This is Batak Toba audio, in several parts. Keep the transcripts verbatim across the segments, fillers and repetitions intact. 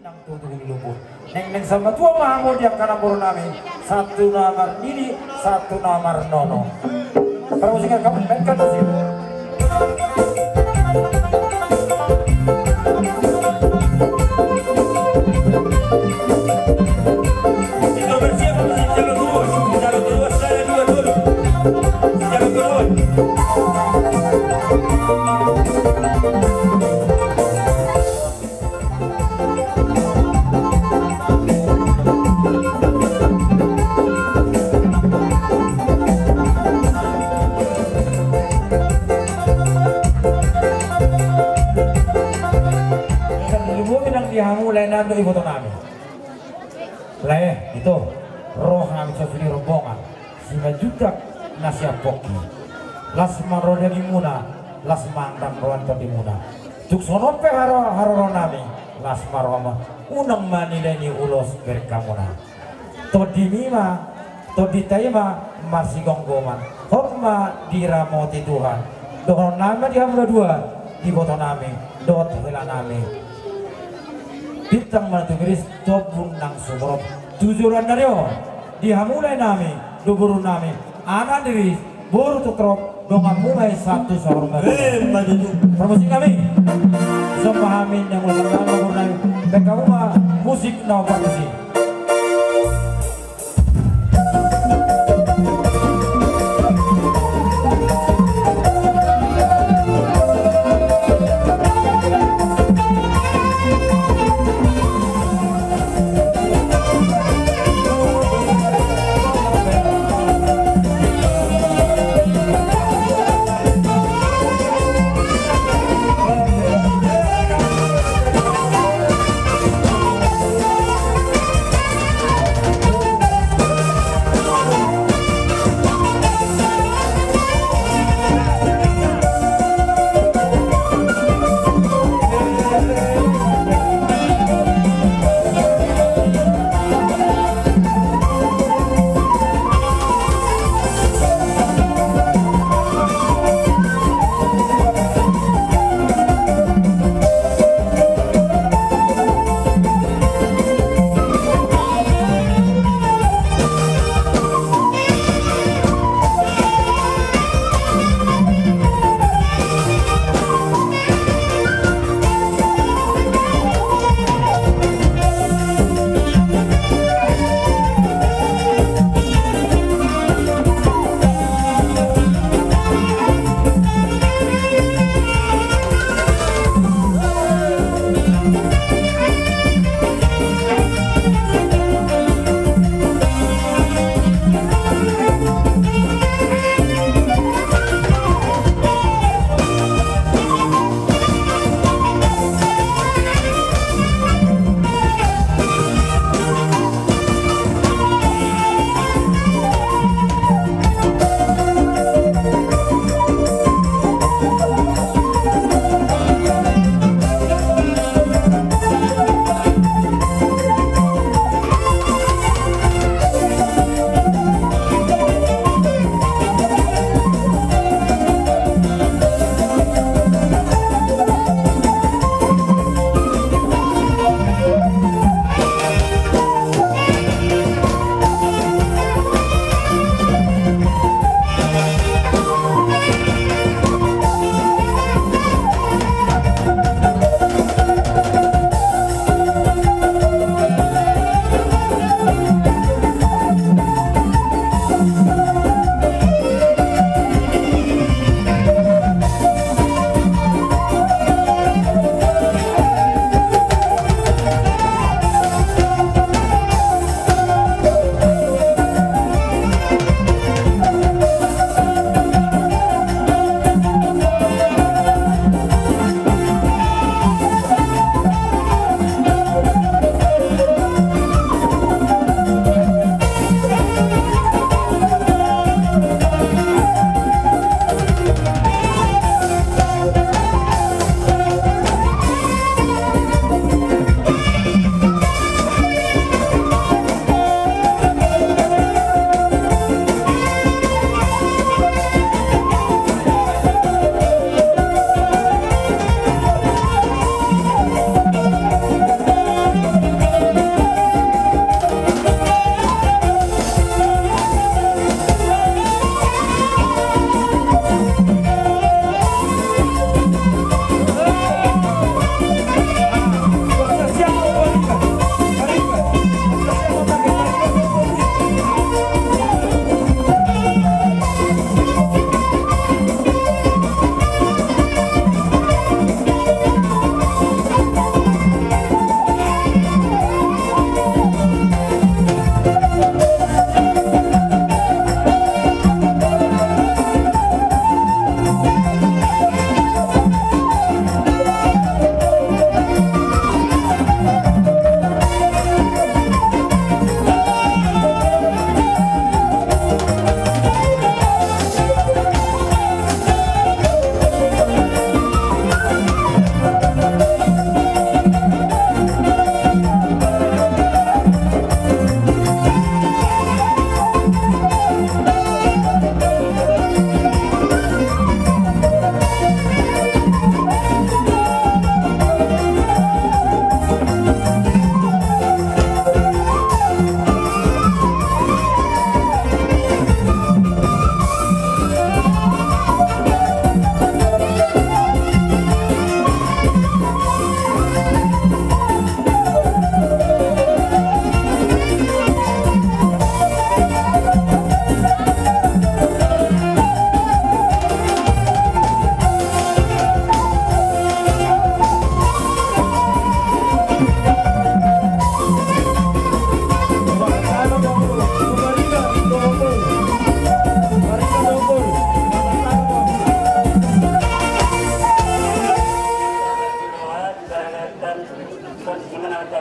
Tutu di lumpur. Nengneng sama tua mahamu di angka namboru nami. Satu na marnini, satu na marnono. Permusikan kamu, mainkan musik. Kita bersiap, musik jalan turun, jalan turun, saya dua turun. Jalan turun. Di hamu lae nami dohot iboto nami. Lae, ito, roha nami so suli rombongan. Simanjuntak na sian pongki. Las ma roha dagingmuna, las ma ndang roha ni tondimuna. Tung songon on pe haro, haroro nami, las ma roha ma, unang ma nilai ni ulos berenggamuna. Tondimi ma, tondinta i ma marsigomgoman. Hot ma diramoti Tuhan. Dohonon nami ma di hamu na dua, di iboto nami dohot hela nami. Bintang ma na tumiris, tombun nang sumorop tu joloan ni ari on. Di hamu lae nami dohot boru nami, anak ni ris, boru torop, donganmu ma i sahat tu saur matua. Emma tutu. Permusik nami. Songon hami na mula mula boru nami. Baen hamu ma musik na opat tusi.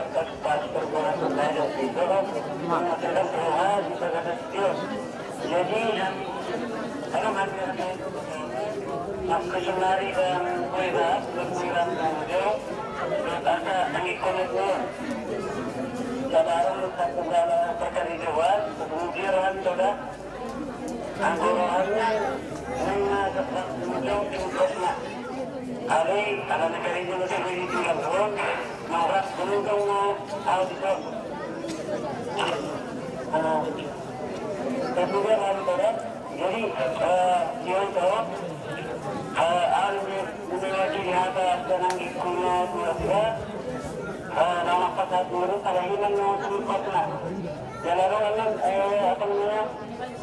Pas, pas perbuatan saya dan itu, kan, sudah berdoa di Bapak Setios. Jadi, kalau hanya maksud mari dan kuibat, berkuibat dan ujung, berkata, angin komitmen. Sabarang satu gala perkara di luar, kemudian sudah Anggo rohana, nunga sepak mudong tingkosna. Alai, ala na karejo na sering di tulang ruang, marak beruntung na, au di tok. Ah, tapi dia lalu pada, jadi, eh, dia tahu, eh, alus di, di lagi di atas, dan anggi kuna, dua, dua, eh, nama pasal guru, pada hilang nama tingkosna. Jalaran, eh, apa namanya,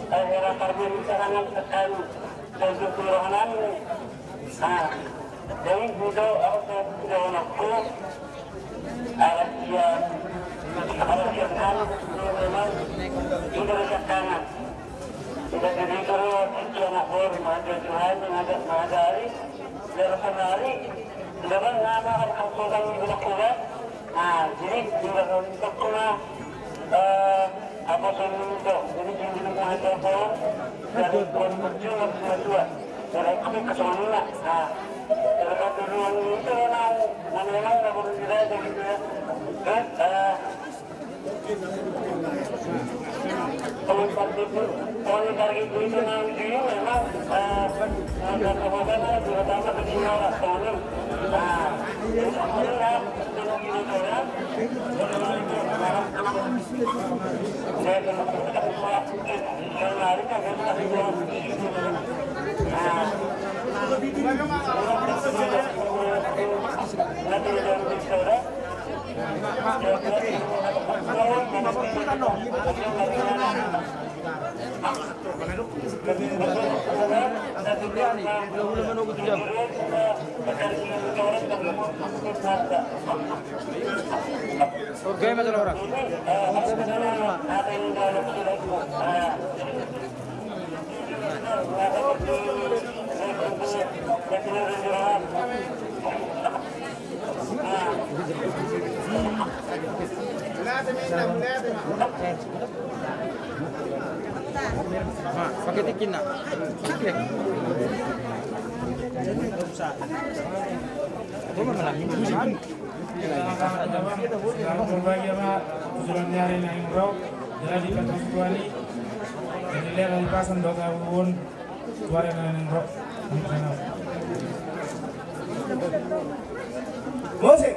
eh, era karmen serangan tekan dan kekurangan. Nah, jadi itu aku sudah mengaku alat siap, alat siap kan memang itu dekat tangan. Tidak jadi terus, itu anak baru, mengajak Tuhan, mengajak, mengajari, biar kembali, tidak pernah ada hal-hal yang dilakukan. Nah, jadi tinggal untuk cuma, eh, apa tuh itu? Jadi tinggal untuk apa? Dari Tuhan berjuang sama Tuhan. Dari kami ke sana. Nah, dari satu ruang itu memang, memang nggak perlu diraja gitu ya. Terus, eh, kalau target itu, kalau target itu nanti memang, eh, ada kebutuhan terutama ke sini orang sana. Nah, itu perlu. Pakai tikin, nak. Tikin. Selamat berbagi, Pak. Susulan ni ari na naeng ro, jadi di Paskuali, jadi lihat dari pasan dua tahun. Musik.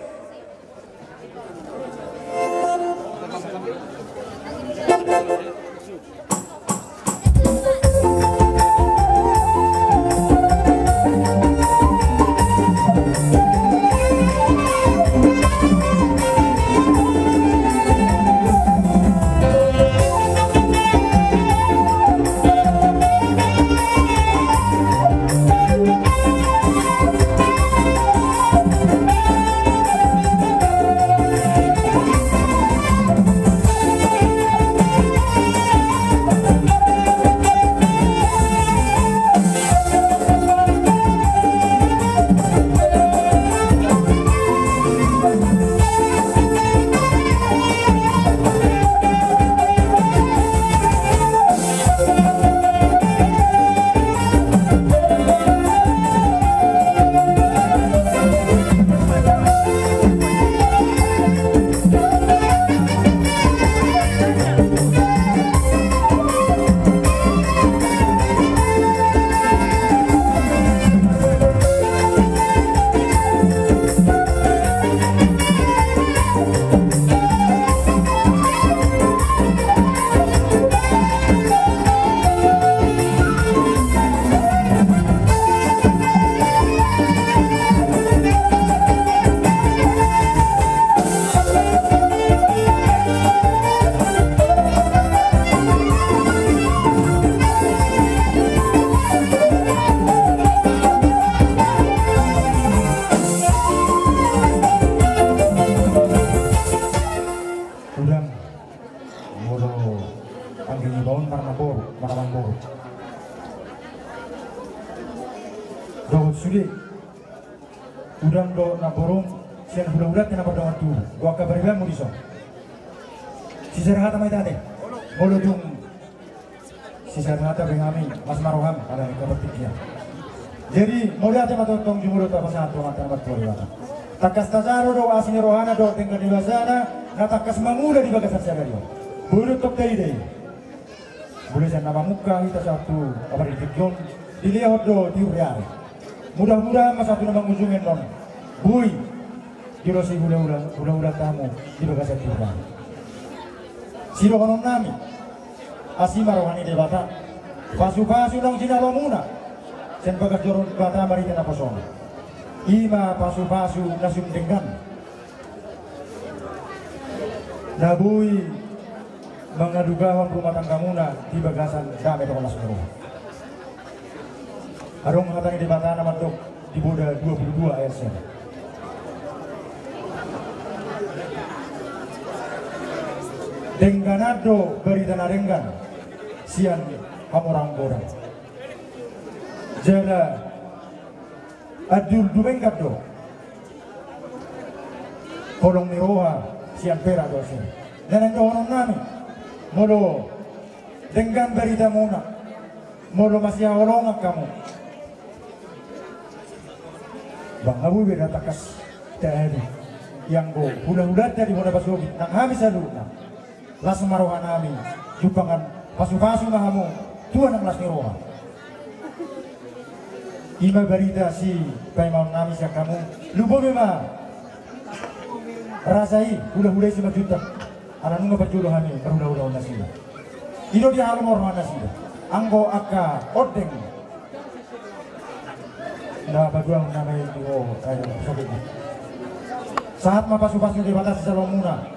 Udang. Molo anggi ibaon marnamboru, marnamboru. Dohot sude. Udang dohot namboru. Hulahulanta na mardongan tubu, dua angka paribanmu dison. Sisada hata ma hita ate. Molo tung sisada hata be hami, las ma roham ala ni angka partingkian. Jadi mauliate ma tongtong jumolo tapasahat tu Amanta na martua Debata. Tangkas tajalo do asi ni rohana dohot denggan ni basana na tangkas mangula di bagasan sadari on. Boi do tong taida i. Molo sian na mamungka hita sahat tu apala di tingki on, dilehon do tiur ni ari. Mudah-mudahan ma sahat tu na mangujungi annon boi dilehon i hulahula, hulahulanta hamu di bagasan tiur ni ari. Sidohononnami, asi ma roha ni Debata, pasupasu naung jinalomuna sian bagas joro ni Debata marhite naposona. I ma pasupasu na sun denggan na boi mangalugahon rumah tanggamuna di bagasan dame dohot las ni roha. Adong hata ni Debata na mandok di Boda dua puluh dua ayat sada. Dengganan do barita na denggan sian hamu raja godang. Jala andul dumenggan do holong ni roha sian perak dohot sirih. Na naeng dohononnami, molo denggan baritamuna, molo masihaholongan hamu, bangga boi be da tangkas taadu ianggo hulahulanta di bona pasogit nang hami saluhutna. Las ma rohanami, jumpangan pasupasu ma hamu, tua nang las ni roha. I ma barita sipaimaonnami sian hamu. Lumobi ma raja i hulahula i Simanjuntak, ala nunga parjolo hami marhulahulahon nasida. I do dihaholongi roha nasida anggo angka ondeng. Na paduahon nama i tu ho, ai, sakit. Sahat ma pasupasu ni Debata sisalomonmuna.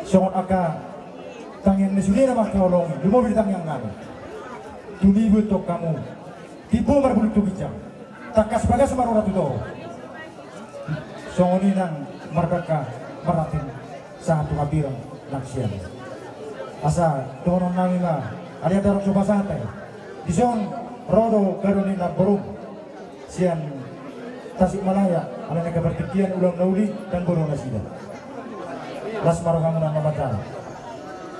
Songon angka tangiang ni sude na mangkaholongi, lumobi di tangiangnami. Tumibu tong hamu, timbo marbulung tu ginjang, tangkas bagas ma rura tu toru. Songon i nang mardangka marranting sahat tu hambirang nang sian. Asa dohononnami ma, alai adong so pasahat i. Dison ro do gado ni namborum sian Tasikmalaya, ala ni angka partingkian, ulaon na uli, dang boru nasida. Las ma rohamuna, Amang Debata.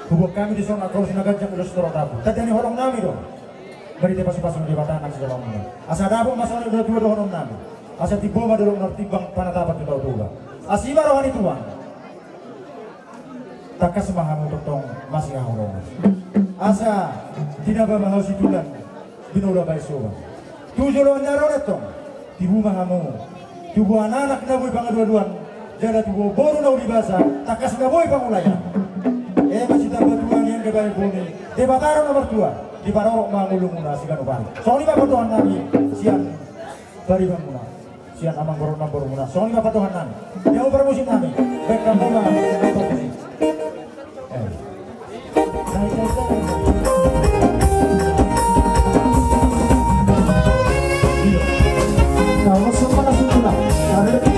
Hubuat hami dison angka ulos na ganjang, ulos torop rambu. Tanda ni holongnami do. Marhite pasupasu ni Debata nang sisalomonmuna. Asa dapot ma songon na tua dohononnami. Asa timbo ma dolok na martimbang panatapan tu Toga. Asi ma roha ni Tuhan. Tangkas ma hamu tongtong masihaholongan. Asa tinaba ma hau situlan, binola bahen soban. Tu joloan ni ari on tong, tibu ma hamu. Tubu anak na boi pangalualuan, jala tubu boru na uli basa, tangkas na boi pangulaon. Eme sitamba tua ni angka bahen bumi, Debata do na martua, diparorot ma ngolumuna siganup ari. Songon i ma pandohannami sian paribanmuna. Sian amangboru namborumuna. Songon i ma pandohannami. Ia ubar musik nami. Baik kamu ma. Eh. Nah, masuk mana sih, Bang? Ada di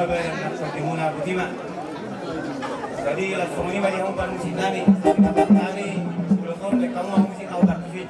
Baen na songon i muna, botima. Jadi laos songon i ma di hamu parmusik nami, nami, ulos on, baen hamu parmusik na otak musik.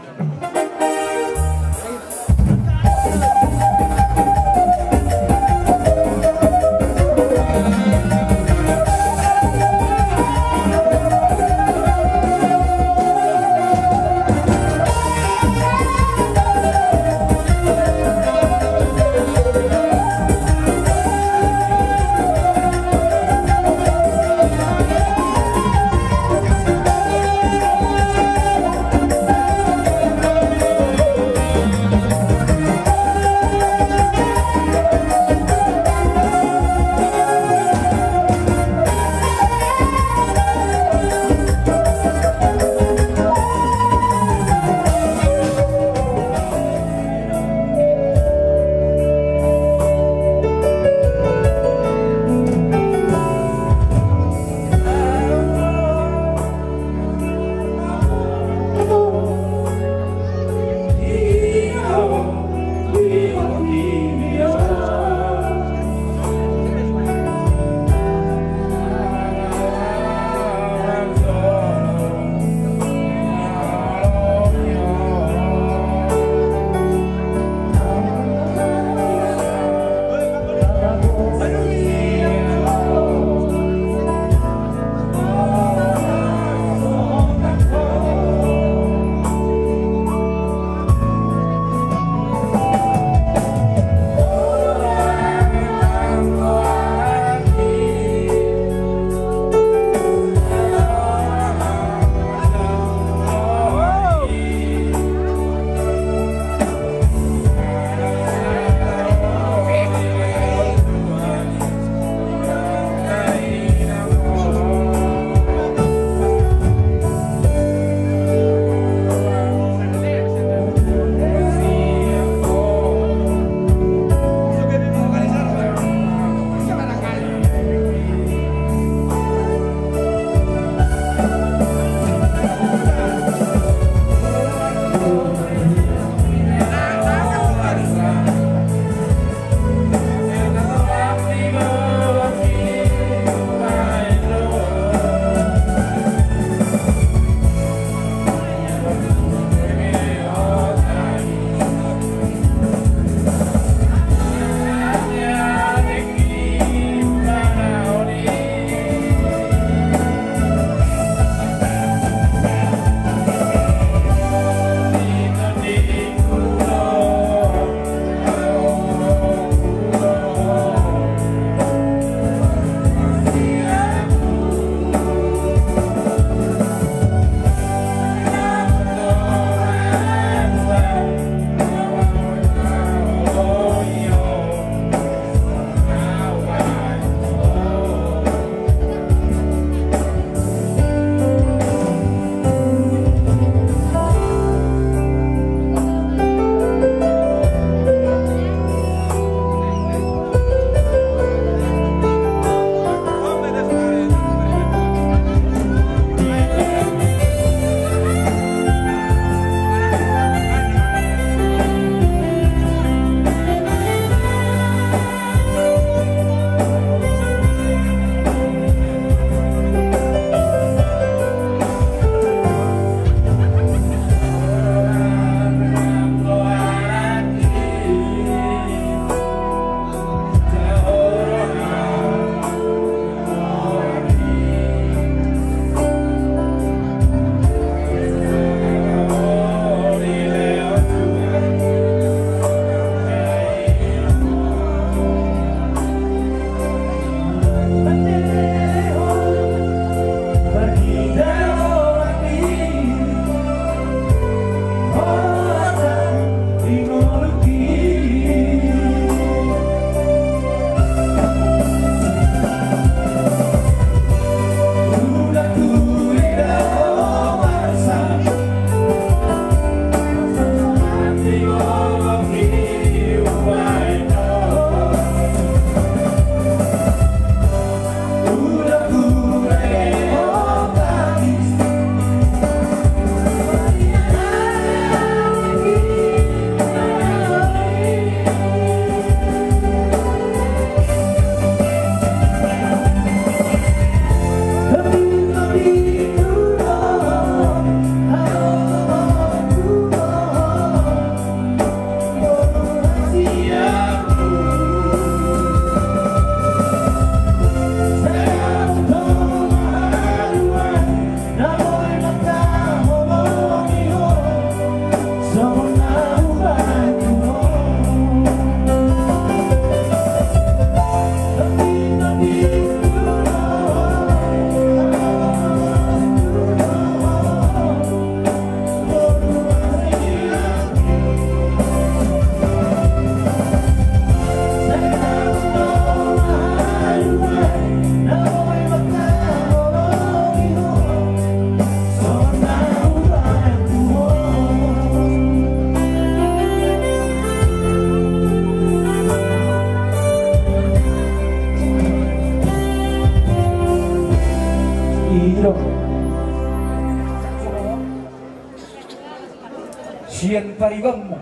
Sian paribanmu.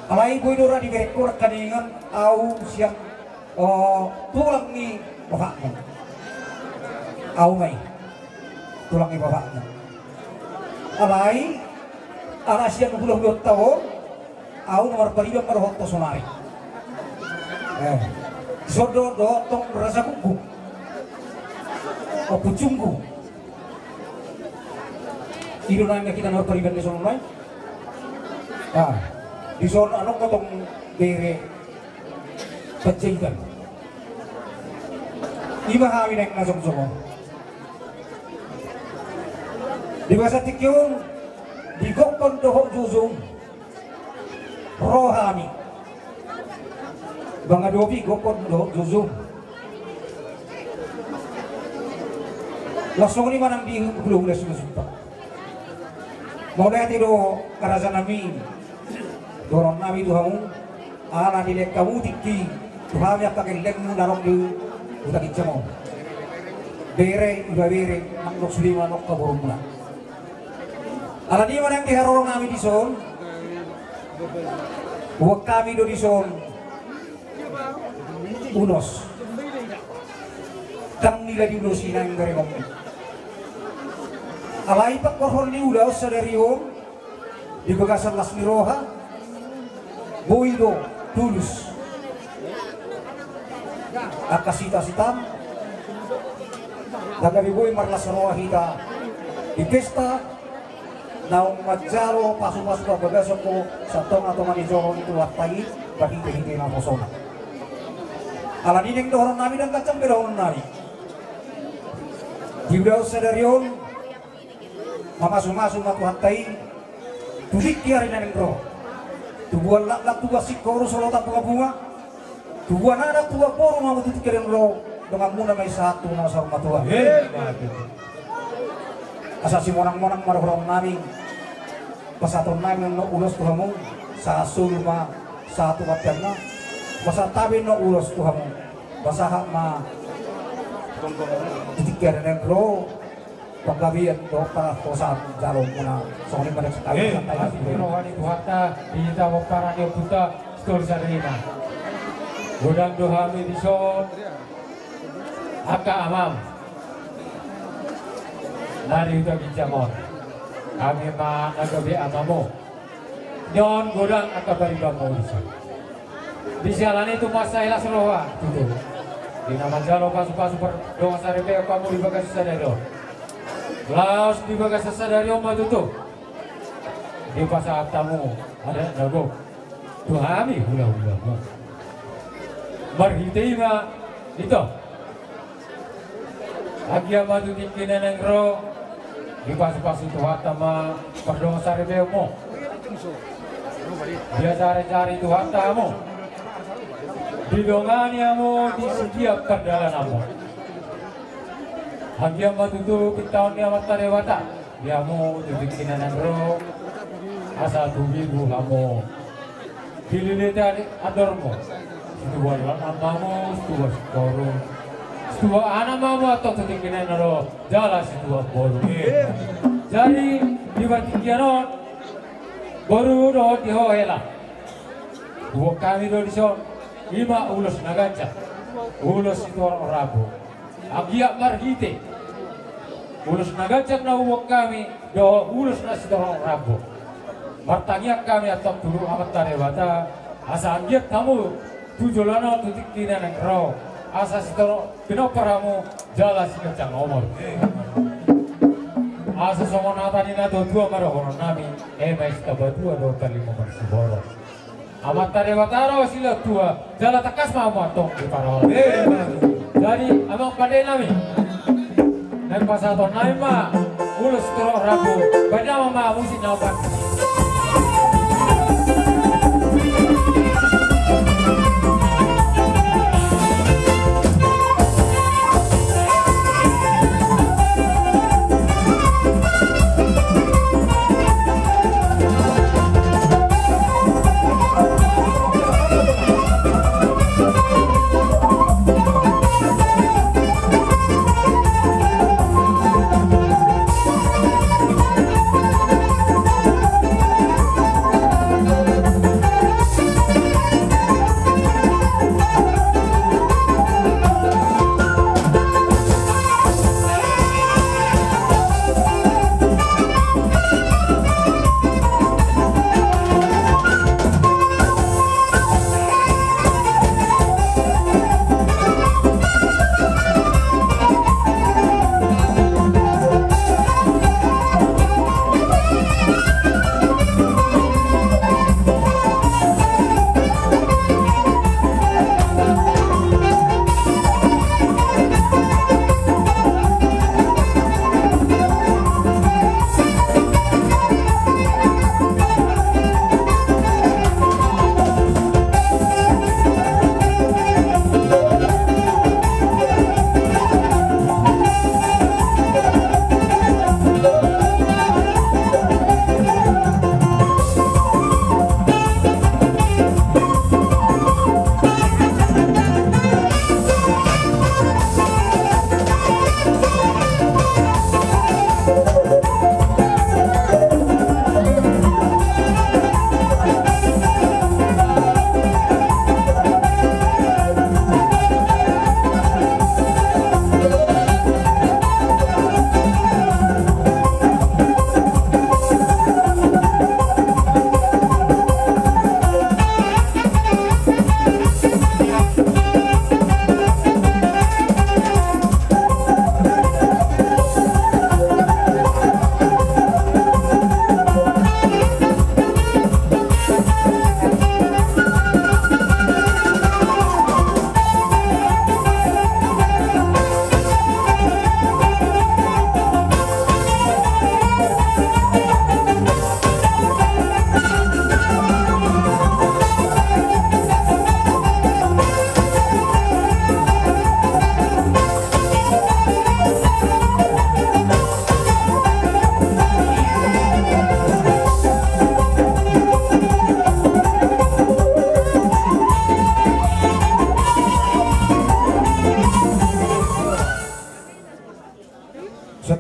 Alai boi do ra diberengkon angkaningan, au sian, o, tulang ni bapakmu. Au ma i tulang ni bapakmu. Alai ala sian hulahulanta on, au na marpariban ma dohot ho sonari. Eh, dison do dohot tong rasa guguk. Ompung Sunggu. I do na hita na marpariban dison on. Ah, dison adong tong bere Panjaitan. I ma hami naeng na jongjong on. Di bagasan tingki on, di gokhon dohot jujung ro hami. Mangadopi gokhon dohot jujung. Laos songon i ma nang di hulahula Simanjuntak. Mauliate do raja nami, dohonon nami tu hamu, ala dilehon hamu tingki tu hami angka gellengmu na adong di Huta Ginjang on. Bere, ibebere, nang sude ma nangkin borumuna. Alani i ma nang di haroro nami dison, huboan hami do dison ulos. Ndang nilai di ulos i nang garengon. Alai pangkorhon ni ulaon sadari on, di bagasan las ni roha, boi do tulus angka sitasitam, ndang gabe boi marlas roha hita di pesta naung manjalo pasupasu parbagason tu tongatonga ni joro ni Tuhanta i, marhitehite naposona. Alani i naeng dohonon nami, ndang ganjang be dohonon nami. Di ulaon sadari on, mamasumasu ma Tuhanta i tu tingki ari na naeng ro. Tubuan laklak, tubuan singkoru, solotan bungabunga, tubuan anak, tubuan boru ma hamu tu tingki na naeng ro. Donganmuna ma i sahat tu na saur matua. Asa simonangmonang ma dohonon nami. Pasahaton nami annon ulos tu hamu, sahat solu ma sahat tu bonteanna. Pasahat hami annon ulos tu hamu, pasahat ma tu tingki na naeng ro. Panggabean dohot parhorasan jalo muna. Songon i ma nang sakali. Eh, santai, asi santai. Roha ni Tuhanta, di hita pomparan ni ompunta Sitolusarina. Godang do hami dison angka amam na di Huta Ginjang on. Hami ma na gabe amamu. Nion godang angka paribanmu dison. Di siala ni i tumasa i las roha tutu. Di na manjalo pasupasu pardongan saripeon hamu di bagasan sadari on. Laos di bagasan sadari on ma tutu dipasahat hamu adat na gok tu hami hulahulamu. Marhite i ma ito. Anggiat ma tu tingki na naeng ro, dipasupasu Tuhanta ma pardongan saripeonmu. Diajarajari Tuhanta hamu, didongani hamu di setiap pardalananmu. Anggiat ma tutu pintaon ni Amanta Debata di hamu tu tingki na naeng ro, asa tumibu hamu. Dililiti andormu, situbuan laklak ma hamu, situbuan singkoru, situbuan anak ma hamu antong tu tingki na naeng ro, jala situbuan boru. Jadi di partingkian on, boru dohot di ho hela, huboan hami do dison, i ma ulos na ganjang, ulos sitorop rambu. Anggiat marhite ulos na ganjang na huboan hami dohot ulos na sitorop rambu, martangiang hami antong tu Amanta Debata asa anggiat hamu tu joloan on tu tingki na naeng ro, asa sitorop pinompar hamu jala siganjang umur. Asa songon hata ni natuatua ma dohonon nami, eme sitabatua do talima marsiboto. Amanta Debata do silehon tua, jala tangkas ma hamu antong diparorot. Jadi amang pande nami, naeng pasahaton nami ma ulos sitorop rambu, bahen damang ma musik na opat.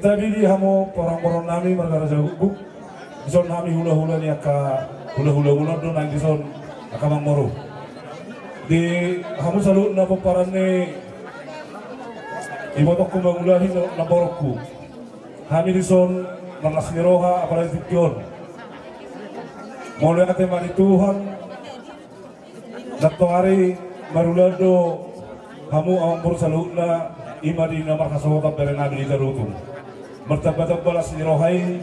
Tabi di hamu parboruon nami marga Raja Gukguk, dison hami hulahula ni angka hulahula muna do naeng dison angka amangboru. Di hamu saluhutna pomparan ni ibotongku mangulahi namborungku, hami dison marlas ni roha apalagi tingki on. Mauliate ma di Tuhan. Nantoari marulaon do hamu amangboru saluhutna, ima di na marhasohotan bere nami di Tarutung. Martambatamba las ni roha i,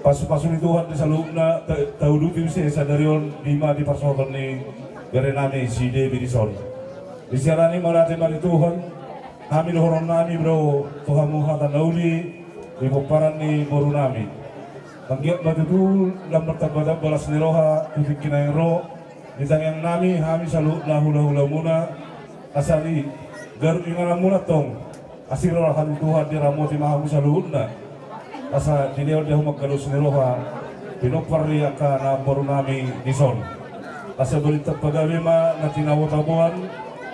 pasupasu ni Tuhan di saluhutna, ta-, tauduti muse sadari on, ima di parsohotan ni bere nami si Debi dison. Disiala ni i mauliate ma di Tuhan. Hami dohonon nami do tu hamu hata na uli di pomparan ni boru nami. Anggiat ma tutu lam martambatamba las ni roha tu tingki na naeng ro di tangiang nami, hami saluhutna hulahula muna, asa di ganup inganan muna tong, asi roha ni Tuhan diramoti ma hamu saluhutna. Asa dilehon di hamu angka dos ni roha pinompar ni angka namboru nami dison. Asa balintang pagabe ma na tinabotaboan,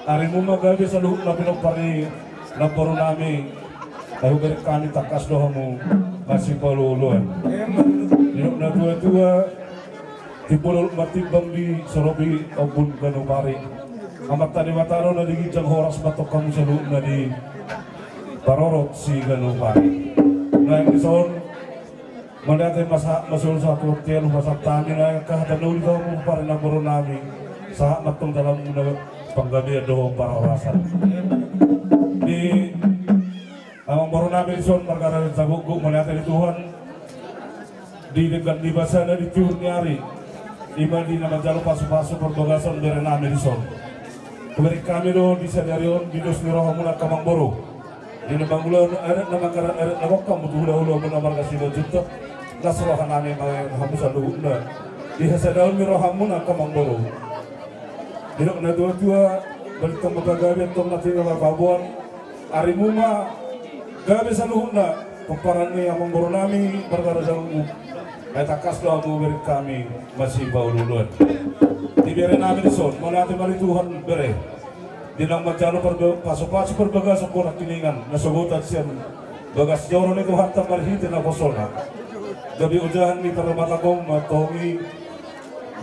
arimu ma gabe saluhutna pinompar ni namboru nami. Ai hubereng hami tangkas do hamu masipaolooloan. Didok natuatua, timbul martimbang di soropi ombun ganup ari. Amanta Debata do na di ginjang, horas ma tong hamu saluhutna di parorot siganup ari. Naeng dison mauliate ma sahat ma solu sahat tu bontean, hupasahat hami nang angka hata na uli tu hamu pomparan ni namboru nami. Sahat ma tong dalan muna panggabean dohot parhorasan. Di amangboru nami dison marga Raja Gukguk, mauliate di Tuhan. Di denggan ni basana di tiur ni ari, ima di na manjalo pasupasu parbagason bere nami dison. Hubereng hami do di sadari on di dos ni roha muna angka amangboru, di na mangulahon adat na mangkarat adat na gok hamu tu hulahula muna marga Simanjuntak, las roha nami ma hamu saluhutna di hasadaon ni roha muna angka amangboru. Didok natuatua, balintang ma pagabe tong na tinabotaboan, arimu ma gabe saluhutna pomparan ni amangboru nami marga Raja Gukguk. Ai tangkas do hamu hubereng hami masipaolooloan. Di bere nami dison, mauliate ma di Tuhan bere. Di na manjalo parba-, pasupasu parbagason Godang Kiningan na sogot sian bagas joro ni Tuhanta marhite naposona. Gabe ojahan ni parmatangkom ma tong i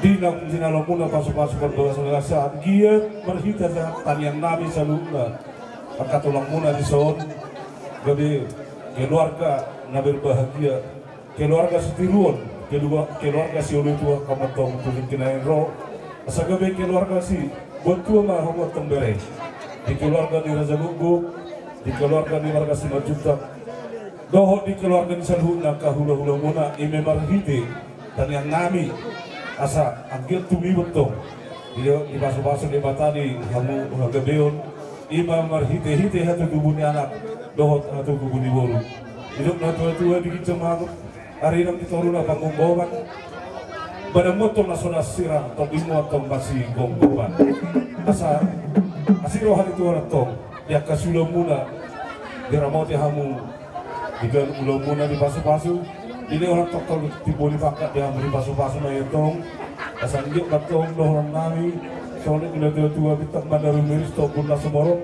di na jinalo muna pasupasu parbagason, asa anggiat marhite tangiang nami saluhutna angka tulang muna dison gabe keluarga na berbahagia. Keluarga sitiruon, kelua-, keluarga sioloan tu angka amang tong tu tingki na naeng ro. Asa gabe keluarga siboan tua ma hamu antong bere. Di keluarga ni Raja Gukguk, di keluarga ni marga Simanjuntak, dohot di keluarga ni saluhutna angka hulahula muna, ima marhite tangiang nami. Asa anggiat tumimbo tong di, dipasupasu Debata di hamu hagabeon, ima marhitehite hatutubu ni anak dohot hatutubu ni boru. Didok natuatua, di ginjang ma ahu, ari nang di toru na panggomgoman, badanmu antong na so na sirang, tondimmu antong masigomgoman. Asa asi roha ni Tuhan antong di angka siulaon muna, diramoti hamu di ganup ulaon muna, dipasupasu, dilehon antong tolu timboli pangkat di hamu, dipasupasu ma i antong. Asa anggiat ma antong dohonon nami songon na didok natuatua, bintang mandar rumiris tu ombun na sumorop.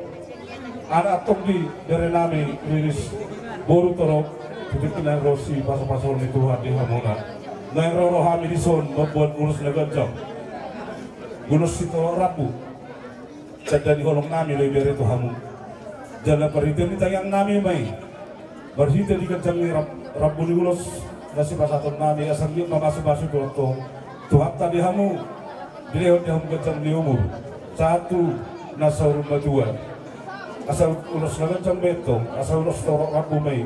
Anak antong di bere nami riris, boru torop, tu tingki na naeng ro sipasupasuhon ni Tuhan di hamuna. Naeng ro do hami dison mamboan ulos na ganjang, ulos sitorop rambu. Tanda ni holong nami do i bere tu hamu. Jala parhitean ni tangiang nami ma i, marhite di ganjang ni ram-, rambu ni ulos na sipasahaton nami, asa anggiat ma mamasu-masu Tuhanta di hamu, dilehon di hamu ganjang ni umur sahat tu na saur matua. Asa ulos na ganjang ma i antong, asa ulos torop rambu ma i,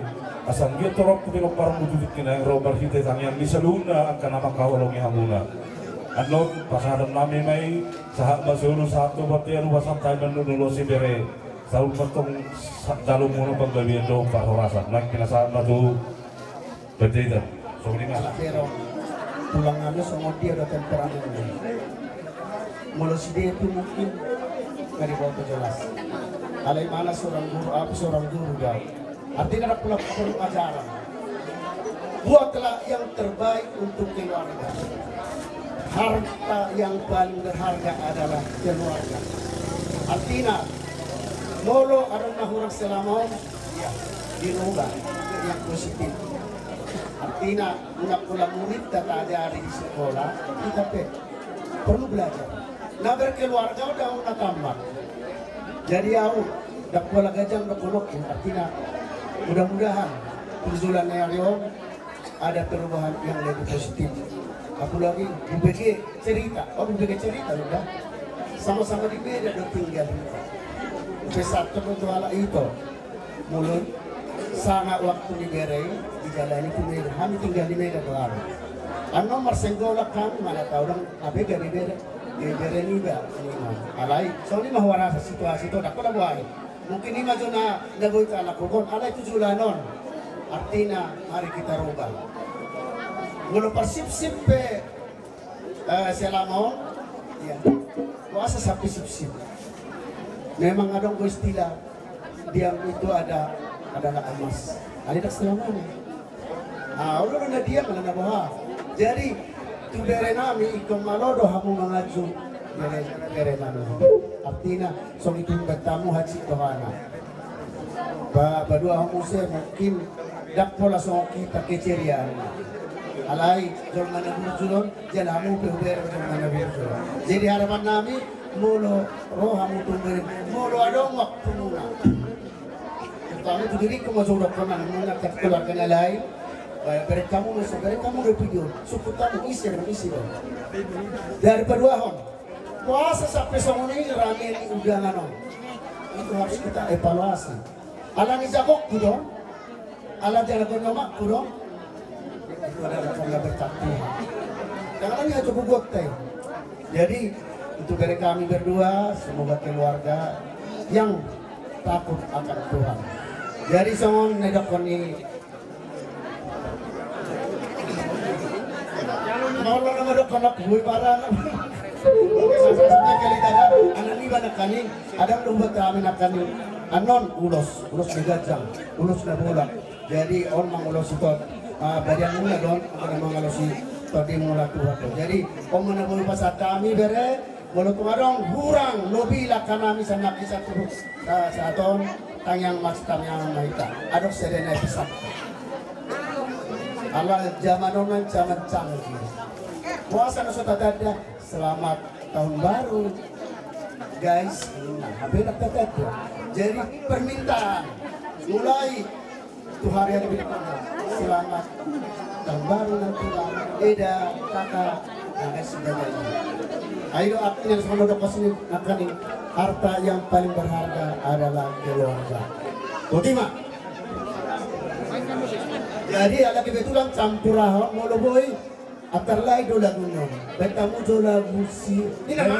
asa anggiat torop pinomparmu tu tingki na naeng ro marhite tangiang ni saluhutna angka na mangkaholongi hamuna. Annon pasahaton nami ma i, sahat ma solu sahat tu bontean, hupasahat hami annon ulos i bere. Saur ma antong sa-, jalo muna panggabean dohot parhorasan. Nang pinasahat ma tu Panjaitan. Songon i ma. Anak berong. Tulang anu songon dia do temperamenna. Molo si Debi mungkin nggak diboto jelas. Alai mana seorang guru, apa seorang guru do. Artinya ada pula pelajaran. Buatlah yang terbaik untuk keluarga. Harta yang paling berharga adalah keluarga. Artinya, molo adong na hurang selama on, ya, Dirubah yang positif. Artina, unang pola murid ta taajari di sekolah, hita pe perlu belajar. Na berkeluarga udah unang tamat. Jadi au, ndang pola ganjang dohononku, artina, mudah-mudahan penjualan na ari on ada perubahan yang lebih positif. Apalagi hubege cerita, oh, hubege cerita udah. Sama-sama di Medan do tinggal. Pesan tu halak ito. Molo sanga waktu ni bere i dijalani tu Medan, hami tinggal di Medan do hami. Annon marsenggolan hami, mana tahu dong, abega di bere, di bere niba. Alai songon i ma huarasa situasi tu, ndang pola boha i. Mungkin i ma jo na boi ta lakuhon, alai tu joloan on. Artina, mari kita rubah. Molo parsipsip pe, eh, selama on, ya, boasa sampe sipsip? Memang adong do istilah, diam itu ada, adalah emas. Alai ndang selamanya. Ah, olo do na diam, ala na boha. Jadi tu bere nami, ingkon malo do hamu manganju bere, bere nami. Artina, songon i pe umbahen hamu hansit rohana. Ba, paduahon muse, mungkin ndang pola songon hita keceriaan. Alai jolma na burju do on, jala hamu pe hubere jolma na burju do on. Jadi harapan nami, molo ro hamu tu bere, molo adong waktumuna. Terutama tu diringku ma jo hudokkon, muna tu keluarga na lain. Ba, bereng hamu ma, so bereng hamu do video. Sungkun hamu ise do, ise do. Jadi paduahon. Boasa sampe songon i rame ni undangan on? Itu harus kita evaluasi. Ala ni jagoku do, ala jago ni omakku do. Itu adalah karena berkat Tuhan. Jangan hanya cukup buat teh. Jadi, untuk dari kami berdua, semoga keluarga yang takut akan Tuhan. Jadi, songon na didokkon ni Molo na mandokkon anak bui parana. Oke, sasa sasa kali tada. Anak ni ba nangkaning, adong do buat kami nangkaning. Annon ulos, ulos na ganjang, ulos na bolak. Jadi on mangulosi tot, ah, badanmuna do on, anggo na mangulosi tondimuna tu Tuhan. Jadi on ma na boi pasahat hami bere, molo tung adong hurang lobi langka nami sian nangkin sahat tu, sa-, sahat on, tangiang ma, tangiangan ma hita. Adong sada na i pesan. Ala zaman on nang zaman canggih. Boasa na so tatanda, selamat tahun baru, guys. Nah, hape ndang tatanda. Jadi permintaan mulai tu hari-hari berikutnya. Selamat tahun baru nanti, Bang. Eda, kakak, dan lain sebagainya. Ayo, artinya semua dokos ini, makanya harta yang paling berharga adalah keluarga. Botima. Jadi, ala kebetulan campur ahok, molo boi, antar lain do lagu non. Baen hamu jo lagu si. Ini nama?